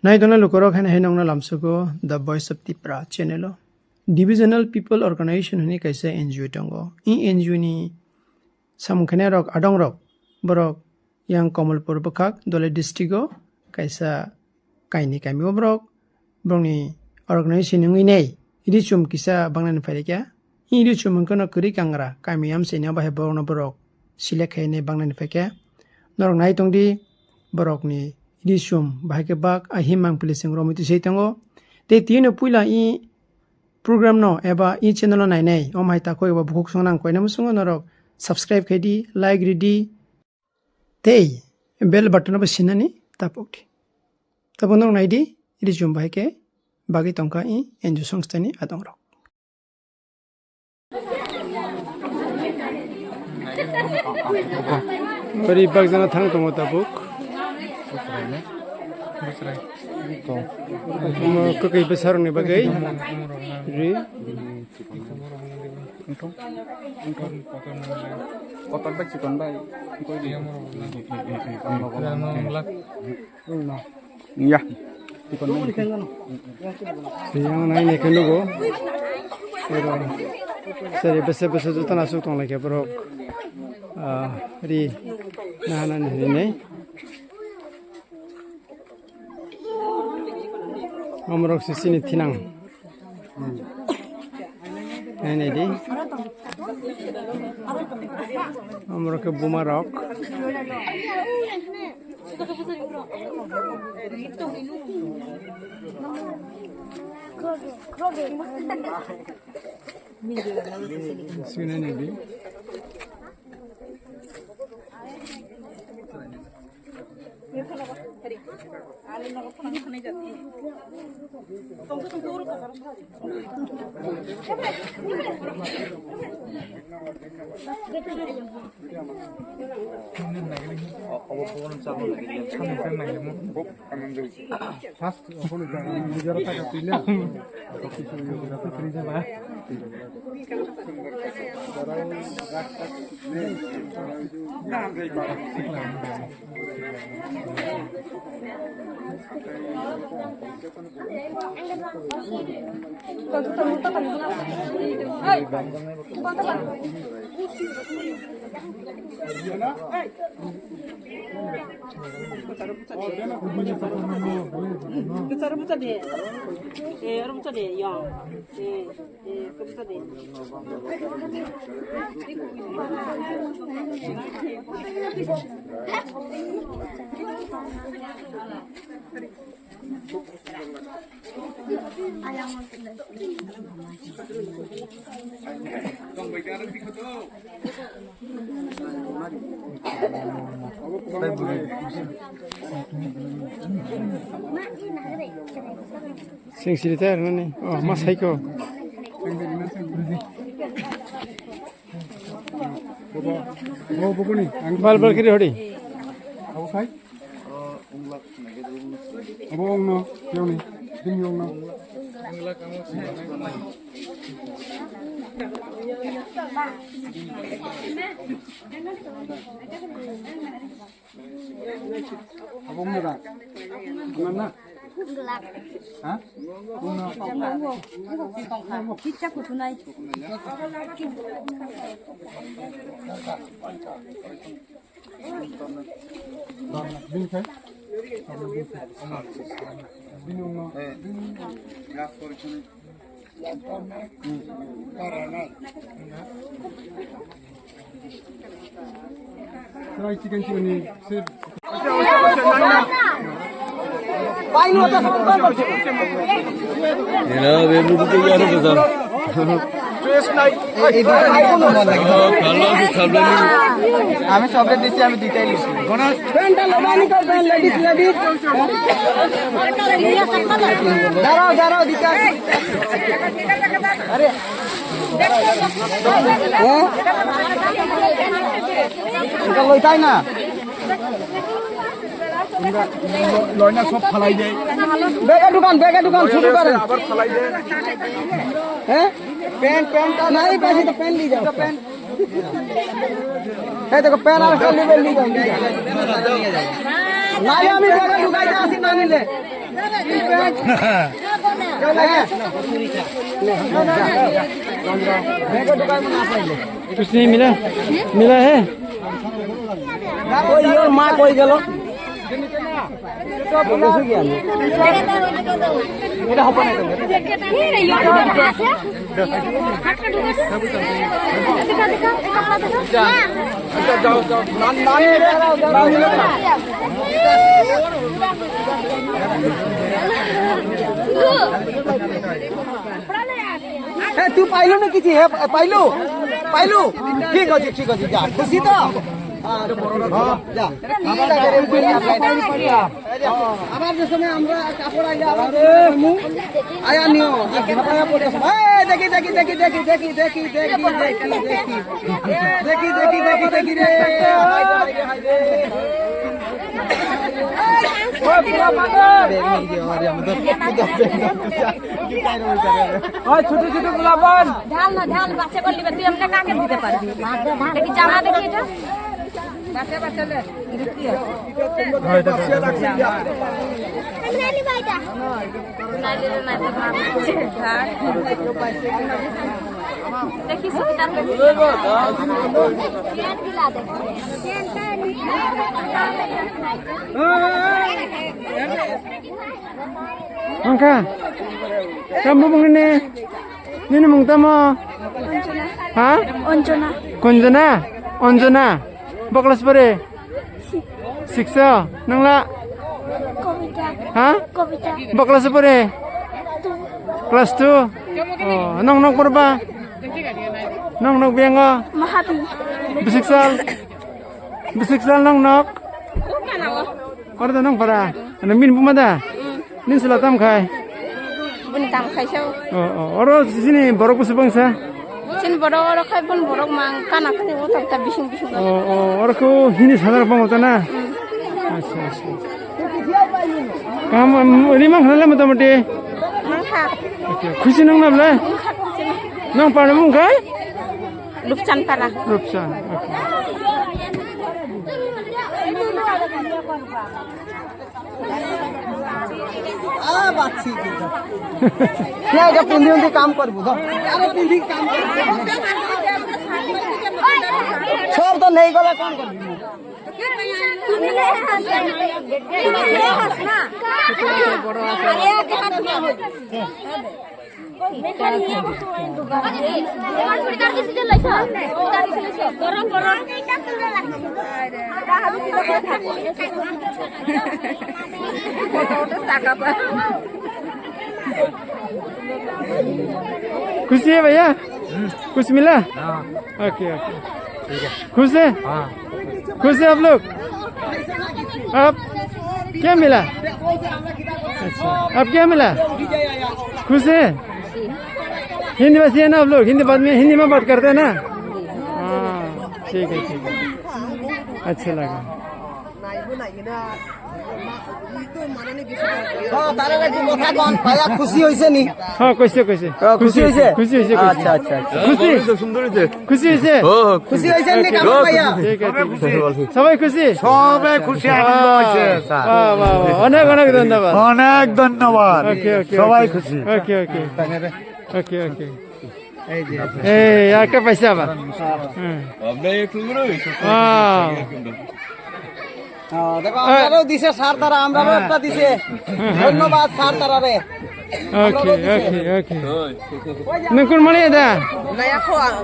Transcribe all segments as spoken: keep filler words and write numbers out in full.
Nai tongnai lukurok haino haino wngna lamsugo The Voice of Tipra channel o. Divisional People Organization hwnwi kaisa N G O tongo. I N G O ni samung khainai rok adong rok, borok yang Kamalpur bwkhak Dholai district o kaisa kaini kami o borok, borokni organization wngwi nei ri chum kisa bangnani phairikha. I ri chum wngkhano kwrwi kangra kami amchaini abo hai borokno borok select khainai bangnani phaikha. Norok nai tongdi borokni ri chum bahai khe bak a himang pili chwng romwi twisai tongo. Tei tini puila i program no eba i channel o nainai, om hai takhuk eba bukhuk song nang koina musungo norok subscribe khai di, like ri di, tei bell button no bo sinani tapok di. Tabo norok nai di, ri chum bahai khe bagwi tongkha i N G O songstha ni adong rok. Ori bakjana thang tongo tabuk. Omo kwkwi bwsarokni bagwi ri. Kotor bai chikon bai. Ya. Yang nai nai khe nugo. Oro sari bese bese joto na asuk tong lai khe borok, ah, ri nahana ni hinwi nai. Omorok se chini thinang. Nai nai di. Omorok khe buma rok. Sini ni di. Sing siri tayar nani. Oh, mas hai ko. Bal bal kiri hori. Abo ongno, tiyongni, bini ongno. Abo ongno da? Ongno na? Ha? Ongno. Ongno, ongno. Ongno, ongno. Kitsa kutunai. Hello, we will be together with them. আমি চকলেট দিচ্ছি, আমি দুইটাই নিচ্ছি। প্যান্টটা লম্বা নি কর, pant, ladies, ladies. দাঁড়াও, দাঁড়াও, দিতে আসি। আরে। হ্যাঁ? এটা লইতাই না। লয় না, সব ফালাই দেয়। ব্যাগে ঢুকান, ব্যাগে ঢুকান, শুরু করেন। আবার ফালাই দেয়। হ্যাঁ? প্যান্ট, প্যান্ট, না, এই পাশে তো প্যান্ট নিয়ে যাও। প্যান্ট। এই দেখো, প্যান্ট আর একটা নেবেন, নিয়ে যাও, নিয়ে যাও। Nai ami bag ঢুকাইতে আসি না নিলে। कुछ नहीं मिला। मिला है। ওই ওর মা কই গেল? এ, তুই পাইলু না কিছু? হে, পাইলু? পাইলু? ঠিক আছে, ঠিক আছে, যা। খুশি তো? হ্যাঁ, যা। আবার যে সময় আমরা কাপড় আইলে আবার আয়া নিও। আর ঝাপায়া পড়ে। এই, দেখি, দেখি, দেখি। দেখি, দেখি, দেখি, দেখি রে। হায় রে, হায় রে, হায় রে। ওই, ছোট ছোট গোলাপন। ঢাল না, ঢাল, বাচ্চা করলি বা তুই আমাকে কাকে দিতে পারবি? দেখি, জামা দেখি এটা। বাচ্চা, বাচ্চা লে। Angka, kamu mung ini, ini mung tamo, ha? Anjana. Anjana, Anjana, baklas pare. Siksa, nangla? Kobita. Ha? Kobita. Bakla se pore? Class two. Oh, nong nok porba? Nong nok biango? Mahabi. Bisik sal? Bisik sal nong nok? Oro da nong para? Ano min buma da? Nin sila tam khai? Bun tam khai sao. Oh, oh, oro sini borok busu bangsa? Sini borok oro khai bun borok mang kana khani o tam ta bising bising. Oh, oh, oro ko hini sadar bang ota na? Acha, acha. Kam, um, ini mang khala motamoti? Mang kha. Acha, khusi nang na bla? Mang kha khusi. Nang para mung khai? Rupchan para. Rupchan, okay. Ah, bachchi ki to. Kya, kya pindhi undi kaam karbo, to? Are pindhi kaam karbo. Sob to nahi gola, kaam karbo. खुशी है भैया? कुछ मिला? हाँ। Okay, okay. ठीक है। खुश है? हाँ। खुश है आप लोग? आप क्या मिला? अच्छा, आप क्या मिला? खुश है? हिंदी में सीए ना आप लोग? हिंदी बात में, हिंदी में बात करते हैं ना? हाँ, ठीक है, ठीक है। अच्छा लगा। हाँ, তারে একটু কথা কন, ভাইয়া খুশি হইছে নি? হ্যাঁ, কইছে, কইছে। হ্যাঁ, খুশি হইছে? খুশি হইছে, কইছে। আচ্ছা, আচ্ছা, আচ্ছা। খুশি? সুন্দর হইছে, সুন্দর হইছে। খুশি হইছে? ও, খুশি হইছে নি কামাল ভাইয়া? ঠিক আছে, ঠিক আছে। সবাই খুশি? সবাই খুশি, আনন্দ হইছে, স্যার। বাহ, বাহ, বাহ। অনেক, অনেক ধন্যবাদ। অনেক ধন্যবাদ। ওকে, ওকে, সবাই ওকে। খুশি। ওকে, ওকে। ওকে, ওকে। এই যে। এই, একটা পাইছে আবার। হুম। আমরা একটু করে হইছে। ওয়াও। হ্যাঁ, দেখো, আমরারও দিছে স্যার তারা, আমরারও একটা দিছে। ধন্যবাদ স্যার তারারে। ওকে, ওকে, ওকে। নকুন মনে দা? Naya ko ang.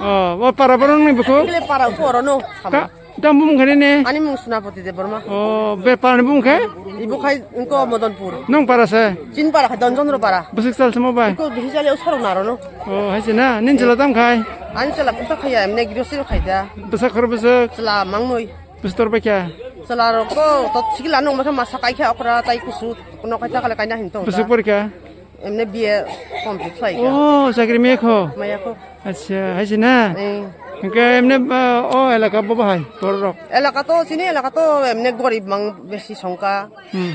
ও, ও পারা বরং নি বুকু? Ile para ko oro no. Ka, tam bum khani ne? Ani mung Sunapati Debbarma. O, be para bum khe? Ibu khai ko Modonpur. Nong para se? Chin para khai Donjon ro para. Busik sal samo bai? Ko bisi jale o sorong naro no. O, hai se na, nin jala tam khai? Ani jala pusa khaya, emne girosi ro khai da. Busa khor busa? Jala mangnoi. Bustor bai kya? Jala ro ko, tot sikila nong ma kha masa kai kha okra tai kusu, no kai ta kala kai na hin to. Busuk por kya? Emne B A complete khai kha. O, chakri me kho? Maya kho. Acha, hai se na? Eh. Hingke emne, ah, o elaka bo bahai, borok rok? Elaka to, chini elaka to emne gorib mang besi songka. Hmm.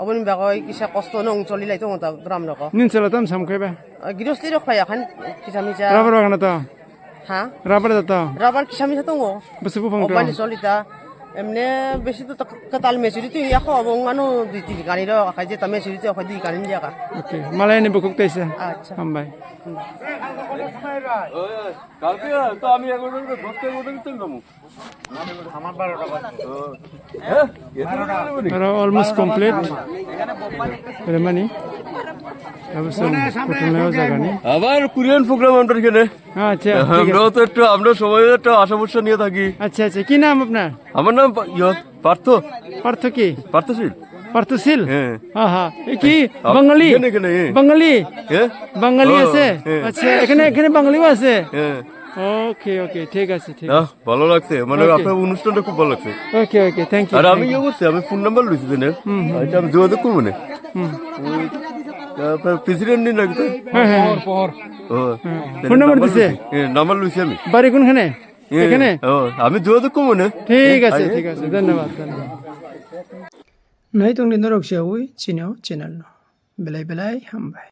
Oboni bagoi kisa kosto no wng choli lai tongo ta gram rok. Nin sala tam sam khai ba? Ah, girosti rok khai akhan kisa misa. Rubber bagan to? Ha? Rubber da to? Rubber kisa misa tongo. Bwswk buphang to? Obani choli ta. Emne besi to tak-, ketal mesuri tu ya kho, abong anu di, di kani ro, akai je ta mesuri tu akai di kani dia ka. Oke, malai ni bukuk taisa. Acha. Hambai. Kalke to ami egarotar dhosta egarotar bhitore jamu. Aro almost complete. Remani. Abusong, kutung leo jaga ni. Abar Korean program amra ekhane. আচ্ছা, ঠিক আছে। আমরাও তো একটু, আমরা সবাই একটু আশা ভরসা নিয়ে থাকি। আচ্ছা, আচ্ছা, কি নাম আপনার? আমার নাম পা-, ইয়ো, পার্থ। পার্থ কি? পার্থশীল। পার্থশীল? হ্যাঁ। হ্যাঁ, হ্যাঁ। এ কি? আ, বাঙালি? এখানে, এখানে, হ্যাঁ। বাঙালি? হ্যাঁ। বাঙালি ও, আছে? হ্যাঁ। আচ্ছা, এখানে, এখানে বাঙালিও আছে? হ্যাঁ। ওকে, ওকে, ঠিক আছে, ঠিক আছে। ভালো লাগছে, মানে, ওকে। আপনার অনুষ্ঠানটা খুব ভালো লাগছে। ওকে, ওকে, thank you, আর আমি thank you। ইয়ে করছি, আমি ফোন নাম্বার লইছি দিনের। হুম, হুম। আচ্ছা, আমি যোগাযোগ করবো না। হুম। ওই, আপনার প্রেসিডেন্ট নেই নাকি তো? হ্যাঁ, হ্যাঁ। ও, হ্যাঁ। তাহলে ফোন নাম্বার নাম্বার দিছে? লইছি। হ্যাঁ, নাম্বার লইছি আমি। বাড়ি কোনখানে? হ্যাঁ, এখানে? ও, আমি যোগাযোগ করবো না। ঠিক আছে, হ্যাঁ। ঠিক আছে, ধন্যবাদ, ধন্যবাদ। Naitung ni norok se ui chini o channel no. Belai belai hambai.